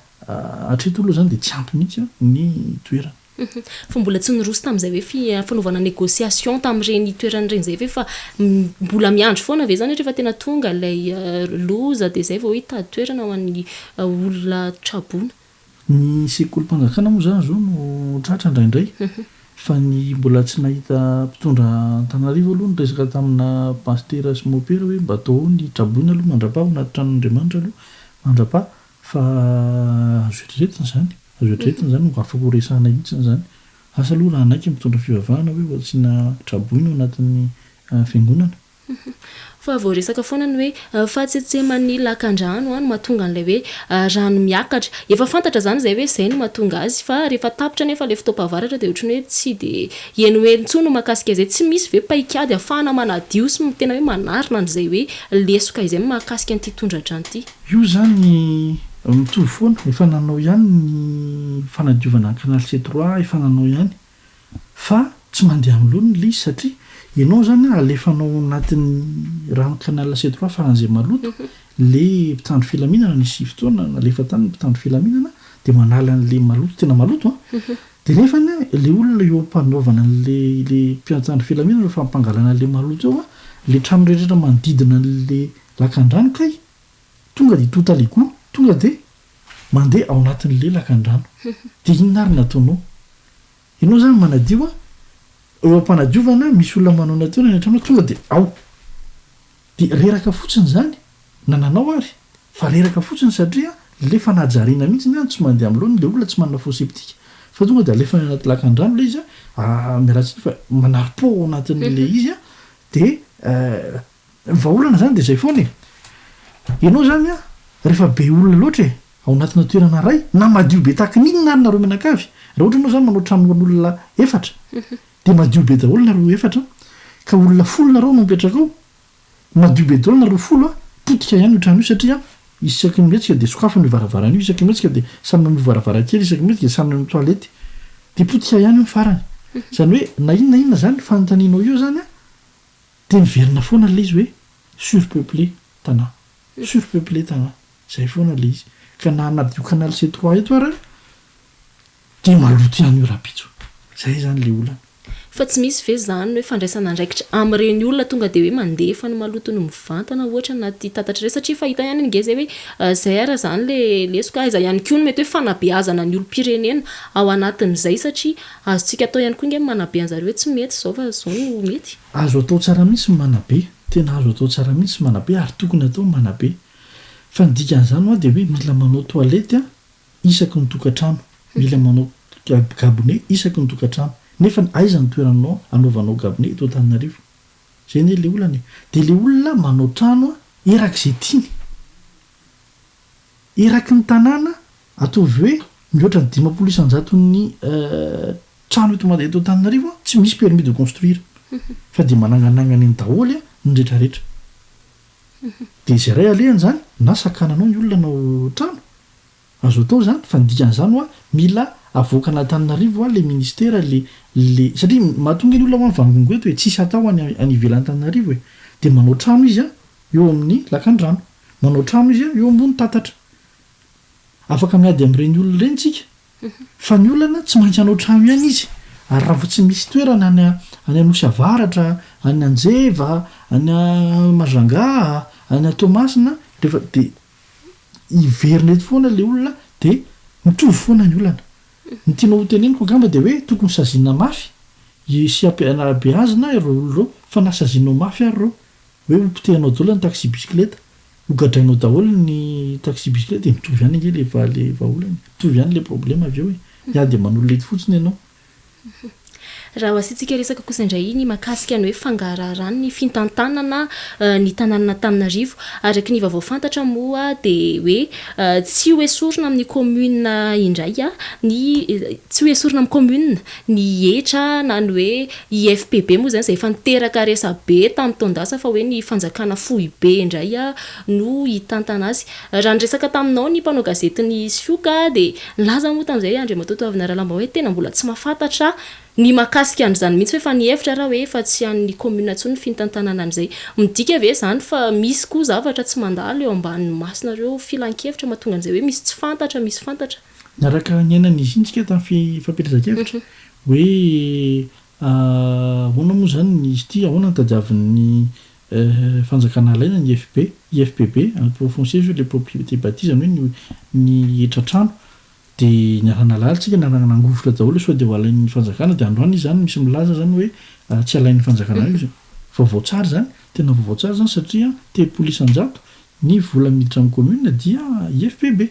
hatreto aloha zany dia tsy ampy mihitsy ny toerana. Fa mbola tsy niroso tamin'izay hoe fi fanaovana négociation tamin'ireny toerana ireny izay ve fa mbola miandry foana ve izany rehefa tena tonga ilay loza dia izay vao hoe hitady toerana ho an'ny olona traboina? Ny sekolim-panjakana moa izany izao no tratra indraindray fa ny mbola tsy nahita mpitondra Antananarivo aloha niresaka tamina pasitera sy mopera hoe mba atao ao ny traboina aloha mandrapaha ao anaty tranon'Andriamanitra aloha mandrapaha Fa azo eritreretina izany, azo eritreretina izany, ho afaka ho resahana mihitsy izany. Asa aloha raha hanaiky ny mpitondra fivavahana hoe ho asiana traboina ao anatin'ny fiangonana. Fa voaresaka foana ny hoe fahatsetseman'ny lakandrano no mahatonga an'ilay hoe rano miakatra. Efa fantatra izany izay hoe izay no mahatonga azy fa rehefa tapitra anefa ilay fotoam-pahavaratra dia ohatran'ny hoe tsy dia henoheno intsony ny mahakasika izay. Tsy misy ve paikady ahafahana manadio sy tena hoe manarina an'izay hoe lesoka izay mahakasika an'ity tondra-drano ity? Io zany mitovy foana, efa nanao ihany ny fanadiovana ny canal C trois efa nanao ihany fa tsy mandeha amin'ny laoniny ilay izy satria ianao zany alefanao ao anatin'ny rano canal C trois faran'izay maloto le mpitandro filaminana, nisy fotoana nalefa tany ny mpitandro filaminana dia manala an'le maloto tena maloto an, dia nefany le olona eo am-panaovana an'le le mpitandro filaminana eo fampangalana an'le maloto eo an, le trano rehetra manodidina an'le lakandrano kay Tonga dia tout à l'égout, tonga dia mandeha ao anatin'ilay lakandrano. Dia inona ary no ataonao? Ianao izany manadio an, eo am-panadiovana misy olona manao ny ataony any an-trano tonga dia ao. Dia reraka fotsiny izany, na nanao ary, fa reraka fotsiny satria ilay fanajariana mihitsy no tsy mandeha amin'ny laoniny, ilay olona tsy manana fosse septique fa tonga dia alefa any anaty lakandrano ilay izy an, miala tsiny fa manary pot ao anatin'ilay izy an, dia Ny vahaolana zany dia izay foana e! Ianao zany an, rehefa be olona loatra e, ao anatina toerana iray, na madio be tahaka ny inona ary nareo mianakavy, raha ohatra ianao zany manao trano ho an'olona efatra, dia madio be daholo nareo efatra, ka olona folo nareo no mipetraka ao, madio be daholo nareo folo an, potika ihany io trano io satria isaky ny mihetsika dia sokafana io varavarana io, isaky ny mihetsika dia samy mamoha varavarankely, isaky ny mihetsika dia samy any amin'ny toilette, dia potika ihany io ny farany. Izany hoe na inona na inona zany fanontanianao io zany an, Dia miverina foana ilay izy hoe surpeuplé Tana, surpeuplé Tana, izay foana ilay izy. Ka na hanadio canal C trois eto ary dia maloto ihany io rahampitso. Izay izany ilay olana. Fa tsy misy ve izany hoe fandraisana andraikitra amin'ireny olona tonga dia hoe mandefa ny malotony mivantana ohatra anaty tatatra ireny satria efa hita ihany ange izay hoe izay ara izany ilay lesoka, aiza ihany koa no mety hoe fanabeazana ny olom-pirenena ao anatin'izay satria azontsika atao ihany koa ange ny manabe an'zareo hoe tsy mety izao fa izao no mety. Azo atao tsara mihitsy ny manabe, tena azo atao tsara mihitsy ny manabe ary tokony atao ny manabe. Fa ny dikan'izany hoa dia hoe mila manao toilette isaky ny tokantrano, mila manao gabone isaky ny tokantrano. Nefa aiza ny toeranao anaovanao gabone eto Antananarivo? Zay anie le olana e. Dia le olona manao trano erak'izay tiany. Eraky ny tanàna, ataovy hoe mihoatra ny 50 isan-jaton'ny trano eto Mada eto Antananarivo tsy misy permis de construire fa dia mananganangana eny daholo ny retraretra. Dia izay iray alehany izany, na sakananao ny olona hanao trano, azo atao izany, fa ny dikan'izany hoa mila avoakan'Antananarivo hoa le ministera le le satria mahatonga ny olona hoa mivangongo eto e, tsisy atao any any ivelan'Antananarivo e, dia manao trano izy an eo amin'ny lakandrano, manao trano izy an eo ambony tatatra. Afaka miady amin'ireny olona ireny tsika Fa ny olana, tsy maintsy hanao trano ihany izy, ary raha vao tsy misy toerana any any Anosy Avaratra, any Anjeva, any Majunga, any Toamasina, rehefa dia hiverina eto foana ilay olona dia mitovy foana ny olana. Ny tianao ho teneniko angamba dia hoe tokony saziana mafy sy ampiana beazina ireo olona ireo, fa na sazianao mafy ary ireo, Hoe ho potehinao daholo ny taxi bicyclette, ho gadrainao daholo ny taxi bicyclette dia mitovy ihany ange le va le vahaolana e, mitovy ihany le problème avy eo e, hiady aman'olona eto fotsiny ianao. Raha ho asiantsika resaka kosa indray ny mahakasika ny hoe fangaraharan'ny fitantanana ny tanànan'Antananarivo. Araka ny vaovao fantatra moa dia hoe tsy ho esorina amin'ny commune indray ny tsy ho esorina amin'ny commune ny hetra na ny hoe IFPB moa izany izay efa niteraka resabe tamin'ny taon-dasa fa hoe ny fanjakana foibe indray no hitantana azy. Raha niresaka taminao ny mpanao gazetin'ny Sioka dia nilaza moa tamin'izay Andriamatoa Toavina Ralamba hoe tena mbola tsy mahafantatra ny mahakasika an'izany mihitsy hoe efa nihevitra raha hoe efa tsy an'ny commune intsony ny fitantanana an'izay. Midika ve izany fa misy koa zavatra tsy mandalo eo ambanin'ny masonareo filankevitra mahatonga an'izay hoe misy tsy fantatra, misy fantatra? Niaraka niaina ny izy iny tsika tamin'ny fampielezan-kevitra hoe ahoana moa izany ny izy ity, ahoana no tadiavin'ny fanjakana alaina ny IFB, IFPB, impôt foncier sur les propriétés bâties, izany hoe ny ny hetra-trano. Dia niara-nahalala tsika, niara-nangovitra daholo hoe sao dia ho alain'ny fanjakana, dia androany izy izany misy milaza izany hoe tsy alain'ny fanjakana io. Vaovao tsara izany, tena vaovao tsara izany satria 30%. Ny vola miditra amin'ny commune dia IFPB.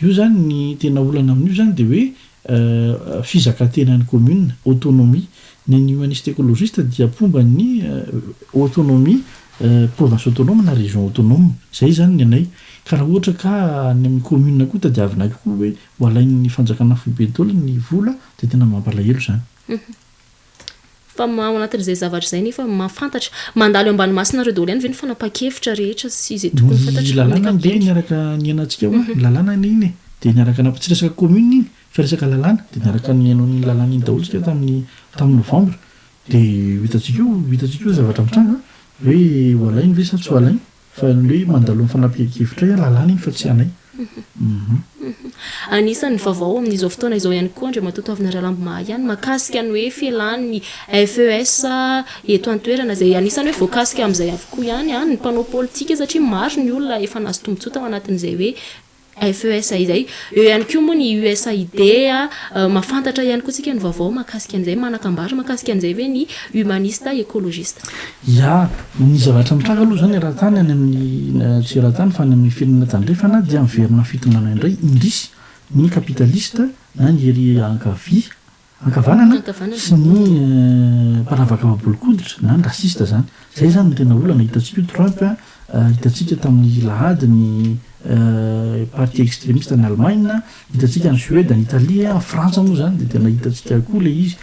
Io zany ny tena olana amin'io zany dia hoe fizakantenan'ny commune, autonomie. Ny an'ny humaniste écologiste dia mpomba ny autonomie, province autonome na région autonome. Zay zany ny anay. Ka raha ohatra ka any amin'ny commune koa tadiavina koa hoe ho alain'ny fanjakana foibe daholo ny vola dia tena mampalahelo zany. Fa ao anatin'izay zavatra izay nefa mahafantatra, mandalo eo ambany masonareo daholo ihany ve ny fanapahan-kevitra rehetra sy izay tokony Ny fantatra amin'ny lalàna ange ankapobeny? niaraka niainantsika hoa, ny lalàna anie iny e, dia niaraka nap- tsy resaka commune iny fa resaka lalàna, dia niaraka nihaino an'iny lalàna iny daholo tsika tamin'ny tamin'ny novembre, dia ho hitantsika eo, ho hitantsika eo ny zavatra mitranga an, hoe ho alainy ve sa tsy ho alainy. Fa ny hoe mandalo amin'ny fanapahan-kevitray an, lalàna iny fa tsy anay. Anisan'ny vaovao amin'izao fotoana izao ihany koa Andriamatoa Toavina Ralambomahay ihany mahakasika ny hoe fialan'ny FES eto an-toerana izay anisan'ny hoe voakasika amin'izay avokoa ihany ny mpanao politika satria maro ny olona efa nahazo tombontsoa tao anatin'izay hoe FES izay. Eo ihany koa moa ny USAID, mahafantatra ihany koa tsika ny vaovao mahakasika an'izay, manan-kambara mahakasika an'izay ve ny humaniste écologiste? Ya, ny zavatra mitranga aloha izany eran-tany any amin'ny, tsy eran-tany fa any amin'ny firenena tandrefana dia miverina fitondrana indray, indrisy, ny kapitalista na ny ery ankavia Ankavanana sy ny mpanavakava-bolon-koditra na ny raciste zany. Zay zany no tena olana hitantsika io Trump a, hitantsika tamin'ny lahady ny parti extremiste any Allemagne, hitantsika any Suède, any Italie, any Frantsa moa zany de tena hitantsika koa le izy.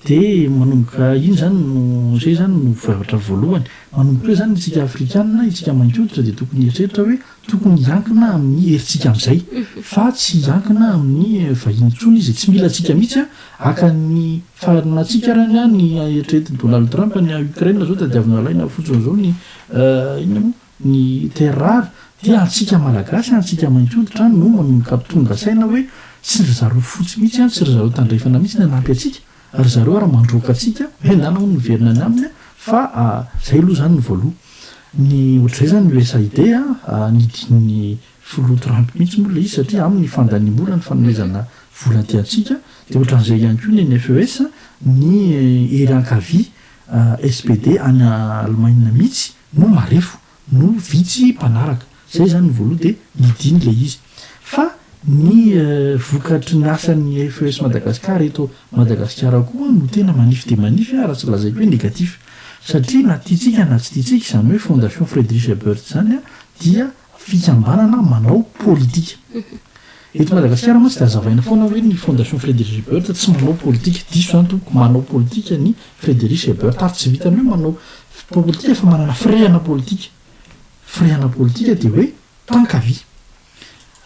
De manomboka iny zany no, zay zany no zavatra voalohany. Manomboka eo zany isika afrikana, isika mainty hoditra dia tokony hieritreritra hoe Tokony hiankina amin'ny herintsika amin'izay fa tsy hiankina amin'ny vahiny intsony izay tsy mila antsika mihitsy haka ny farinantsika ary ny ny eritreretin'i Donald Trump ny Ukraine zao tadiavina alaina fotsiny zao ny inona moa ny terre rare dia antsika malagasy antsika mainty hoditra no manomboka tonga saina hoe tsy ry zareo fotsy mihitsy tsy ry zareo tandrefana mihitsy ny hanampy antsika ry zareo ary mandroaka antsika hoe ndana hono miverina any aminy fa zay aloha zany ny voaloha Ny ohatr'izay izany ny USAID a, nidin'ny filoha Trump mihitsy moa ilay izy satria aminy fandaniam-bola ny fanomezana vola aty antsika, dia ohatran'izay ihany koa ny an'ny FES, ny hery ankavia SPD any Alemaina mihitsy no marefo, no vitsy mpanaraka. Izay izany ny voaloha dia nidiny ilay izy. Fa ny vokatry ny asan'ny FES Madagascar eto Madagasikara koa no tena manify dia manify raha tsy lazaiko hoe négatif. Satria na tiantsika na tsy tiantsika izany hoe Fondation Friedrich Ebert izany dia fikambanana manao politika. Eto Madagasikara mantsy dia hazavaina foana hoe ny Fondation Friedrich Ebert tsy manao politika. Diso izany tompoko, manao politika ny Friedrich Ebert ary tsy vitan'ny hoe manao politika fa manana firehana politika. firehana politika dia hoe mpankavia.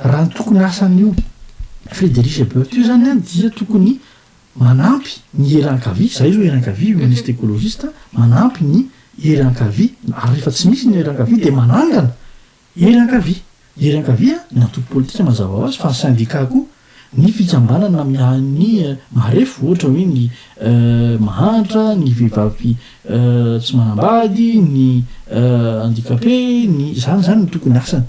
Raha ny tokony asan'io Frédéric Ebert io zany an dia tokony manampy ny hery ankavia, zahay zao hery ankavia humaniste écologiste, manampy ny hery ankavia, ary rehefa tsy misy ny hery ankavia dia manangana hery ankavia. Ny hery ankavia, ny antoko politika mazava ho azy fa ny syndicat koa, ny fikambanana miahy ny marefo ohatra hoe ny mahantra, ny vehivavy tsy manambady, ny handicapé, ny izany izany no tokony asany.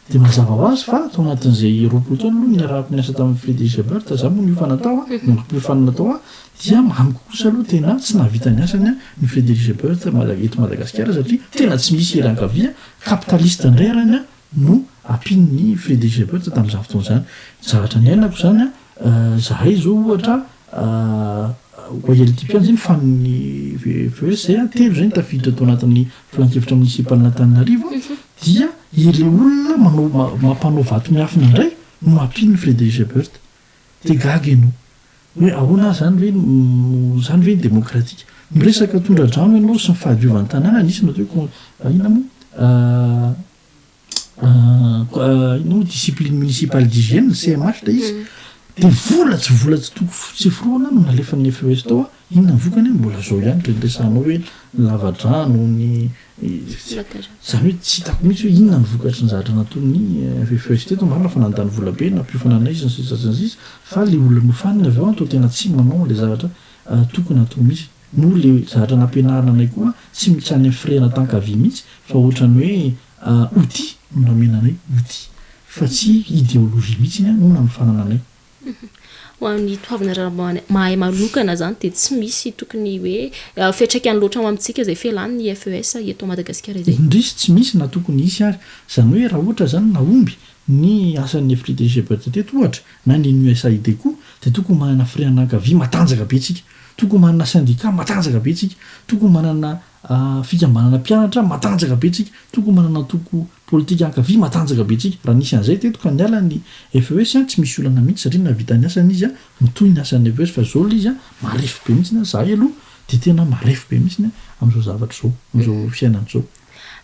Dia mazava ho azy fa tao anatin'izay 20 taona aloha niarahako niasa tamin'i Frederic Ebert, za moa niofana tao an, nampiofanina tao an, dia amiko kosa aloha tena tsy nahavita ny asany ny Frederic Ebert eto Madagasikara satria tena tsy misy hery ankavia, capitaliste indray arany an no ampian'ny Frederic Ebert tamin'izany fotoana izany. Ny zavatra niainako izany an, zahay izao ohatra YLTP zay ny fanin'ny VFES zay an, telo zay no tafiditra tao anatin'ny filankevitra monisipalin'Antananarivo dia ireo olona manao mampanao vato miafina indray no ampian'ny Frederic Ebert. Dia gaga ianao hoe ahoana ary zany ve no zany ve ny demokratika? Miresaka tondra-drano ianao sy ny fahadiovan'ny tanàna, nisy ny atao hoe inona moa Inona moa discipline municipale d'hygiène, CMH ilay izy, dia vola tsy vola tsy toko tsy forohana no nalefan'ny FES tao an, inona ny vokany an, mbola zao ihany ireny resahanao hoe ny lavadrano, ny izany hoe tsy hitako mihitsy hoe inona ny vokatry ny zavatra nataon'ny FES teto, marina fa nandany vola be nampiofana anay sy ny sisa sy ny sisa fa ilay olona nofanina avy eo an toa tena tsy manao an'ilay zavatra tokony hatao mihitsy. Moa le zavatra nampianarina anay koa tsy tsy any firehana tankavia mihitsy fa ohatrany hoe outil no namena anay, outil, fa tsy ideologie mihitsy no nanofanana anay. Ho an'ny Toavina Ramahay manokana izany dia tsy misy tokony hoe fiantraikany loatra ao amintsika izay fialan'ny FES eto Madagasikara izay. Indrisy tsy misy na tokony hisy ary. Izany hoe raha ohatra izany nahomby ny asan'ny FDG teto ohatra na ny USAID koa dia tokony manana firehana ankavia matanjaka be tsika. Tokony manana syndicat matanjaka be tsika, tokony manana fikambanana mpianatra matanjaka be tsika, tokony manana antoko politika ankavia matanjaka be tsika. Raha nisy an'izay teto ka niala ny FES tsy misy olana mihitsy satria nahavita ny asany izy, mitohy ny asan'ny FES fa zao ilay izy marefo be mihitsy, zahay aloha dia tena marefo be mihitsy amin'izao zavatra izao, amin'izao fiainana izao.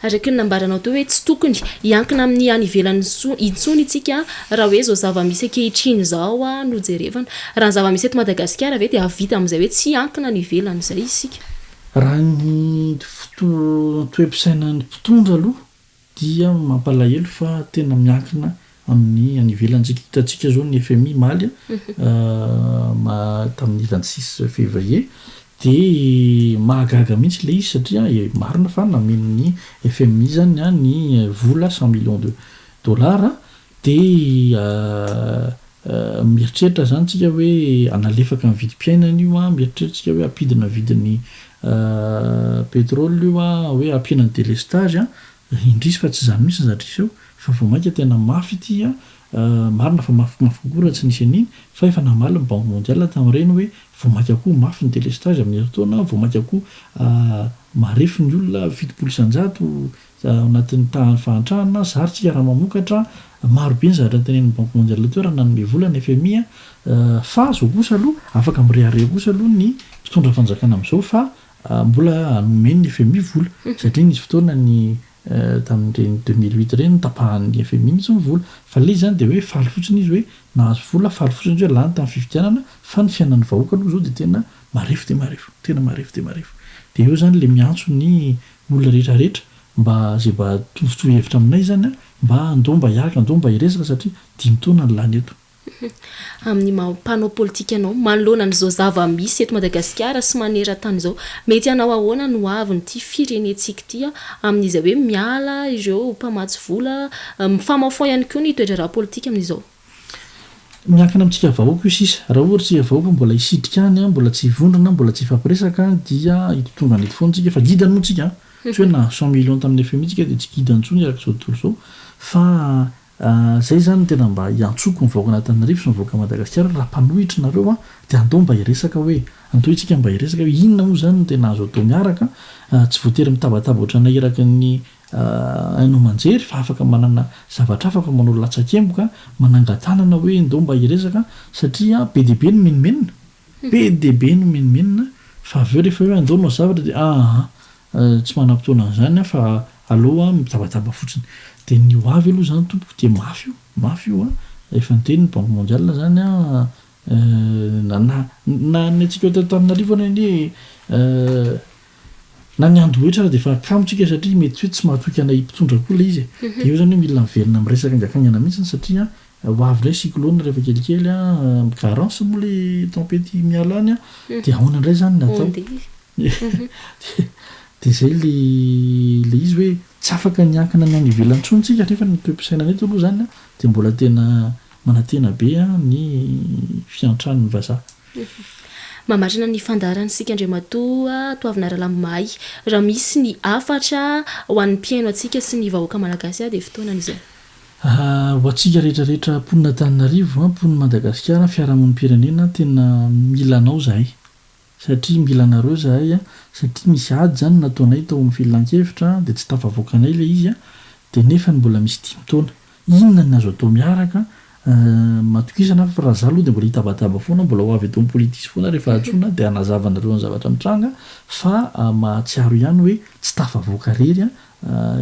Araka ny nambaranao teo hoe tsy tokony hiankina amin'ny any ivelany intsony isika raha hoe izao zava-misy ankehitriny izao no jerevana. Raha ny zava-misy eto Madagasikara ve dia hahavita amin'izay hoe tsy hiankina any ivelany izay isika? Raha ny toe-pisainan'ny mpitondra aloha dia mampalahelo fa tena miankina amin'ny any ivelany tsika. Hitantsika zao ny fmi omaly tamin'ny 26 février dia mahagaga mihitsy ilay izy satria marina fa namen'ny fmi zany ny vola 100 millions de dollars dia mieritreritra zany tsika hoe hanalefaka ny vidim-piainana io an, mieritreritra tsika hoe hampidina vidin'ny pétrole io an, hoe hampiana ny délestage an, Indrisy fa tsy izany mihitsy ny zavatra hiseho fa vao mainka tena mafy ity a! Marina fa mafimafy kokoa raha tsy nisy an'iny fa efa namaly ny banque mondiale tamin'ireny hoe vao mainka koa mafy ny délestage amin'ny herintaona, vao mainka koa marefo ny olona, 70% ao anatin'ny tahan'ny fahantrana, zary tsika raha mamokatra, maro be ny zavatra notenenin'ny banque mondiale teo raha nanome vola ny FMI a! Fa zao kosa aloha afaka mirehareha kosa aloha ny mpitondra fanjakana amin'izao fa Mbola nomen'ny fmi vola satria nisy fotoana ny tamin'ireny 2008 ireny notapahan'ny fmi mihitsy ny vola fa ilay izy izany dia hoe faly fotsiny izy hoe nahazo vola, faly fotsiny izy hoe lany tamin'ny fifidianana fa ny fiainan'ny vahoaka aloha izao dia tena marefo dia marefo, tena marefo dia marefo. Dia eo izany ilay miantso ny olona rehetra rehetra mba izay mba mitovitovy hevitra aminay izany mba andao mba hiaraka, andao mba hiresaka satria dimy taona ny lany eto. Amin'ny maha mpanao politika anao, manoloana an'izao zava-misy eto Madagasikara sy maneran-tany izao, mety hanao ahoana ny hoavin'ity firenentsika ity amin'izay hoe miala ireo mpamatsy vola, mifamahofaho ihany koa ny toe-draharaha politika amin'izao? Miankina amintsika vahoaka io sisa. Raha ohatra isika vahoaka mbola hisitrika any, mbola tsy hivondrona, mbola tsy hifampiresaka dia hitotongana eto foana tsika fa gidany moa tsika an! Tsy hoe nahazo cent millions tamin'ny FMI tsika dia tsy gidany intsony erak'izao tontolo izao fa Zay zany no tena mba iantsoko ny vahoakan'Antananarivo sy ny vahoakan'i Madagasikara, raha mpanohitra nareo an, dia andao mba hiresaka hoe, andao itsika mba hiresaka hoe inona moa zany no tena azo atao miaraka, tsy voatery mitabataba ohatranay eraky ny haino aman-jery fa afaka manana zavatra hafa, afaka manao latsakemboka, manangan-tanana hoe ndao mba hiresaka satria be dia be ny menomenona, be dia be ny menomenona fa avy eo rehefa hoe andao hanao zavatra dia aa tsy manam-potoana an'izany aho fa. Aleo mitabataba fotsiny. Dia ny ho avy aloha izany tompoko dia mafy io, mafy io an! Efa niteny ny banque mondiale izany an, na na na ny antsika eto Antananarivo ary anie na ny andohetra ary dia efa kamo tsika satria mety hoe tsy mahatoky anay mpitondra koa ilay izy e! Dia eo izany hoe mila miverina miresaka haingankaingana mihitsy satria ho avy indray cyclone rehefa kelikely an, garance moa ilay tempete miala any an, dia ahoana indray izany ny atao? Dia izay ilay izy hoe tsy afaka ny hiankina ny any ivelany intsony tsika nefa ny toe-pisainana eto aloha izany dia mbola tena manantena be ny fiantran'ny vazaha. Mamarana ny fandaharana isika Andriamatoa Toavina Ralambomahay. Raha misy ny hafatra ho an'ny mpihaino antsika sy ny vahoaka malagasy dia fotoanany izao. Ho antsika rehetra rehetra mponin'Antananarivo, mponin'i Madagasikara, fiarahamonim-pirenena, tena mila anao izahay. Satria mila anareo zahay a, satria misy ady zany nataonay tao amin'ny filankevitra dia tsy tafavoakanay ilay izy a, dia nefany mbola misy dimy taona. Inona ny azo atao miaraka? Matokisana aho fa raha za aloha dia mbola hitabataba foana, mbola ho avy eto amin'ny Politis foana rehefa antsoina dia hanazava anareo ny zavatra mitranga fa mahatsiaro ihany hoe tsy tafavoaka rery a,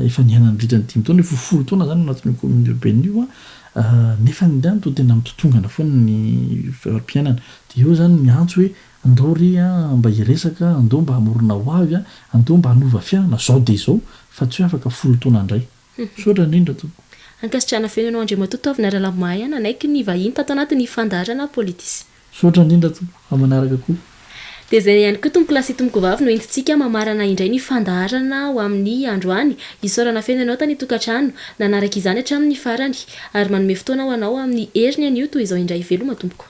efa niaina nandritra ny dimy taona, efa ho folo taona zany anatin'io commune urbaine io a, nefany toa tena mitotongana foana ny fari-piainana. Dia eo zany miantso hoe andao re a mba hiresaka, andao mba hamorona ho avy a, andao mba hanova fiainana zao dia izao fa tsy hoe afaka folo taona indray. Misaotra indrindra tompoko. Ankasitrahana feno ianao Andriamatoa Toavina Ralamahay a nanaiky ny vahiny tato anatin'ny fandaharana Politis. Misaotra indrindra tompoko, amin'ny manaraka koa. Dia izay ihany koa tompokolahy sy tompokovavy no entintsika mamarana indray ny fandaharana ho amin'ny androany. Isaorana feno ianao tany an-tokantrano nanaraka izany hatramin'ny farany. Ary manome fotoana ho anao amin'ny heriny anio toy izao indray. Veloma tompoko.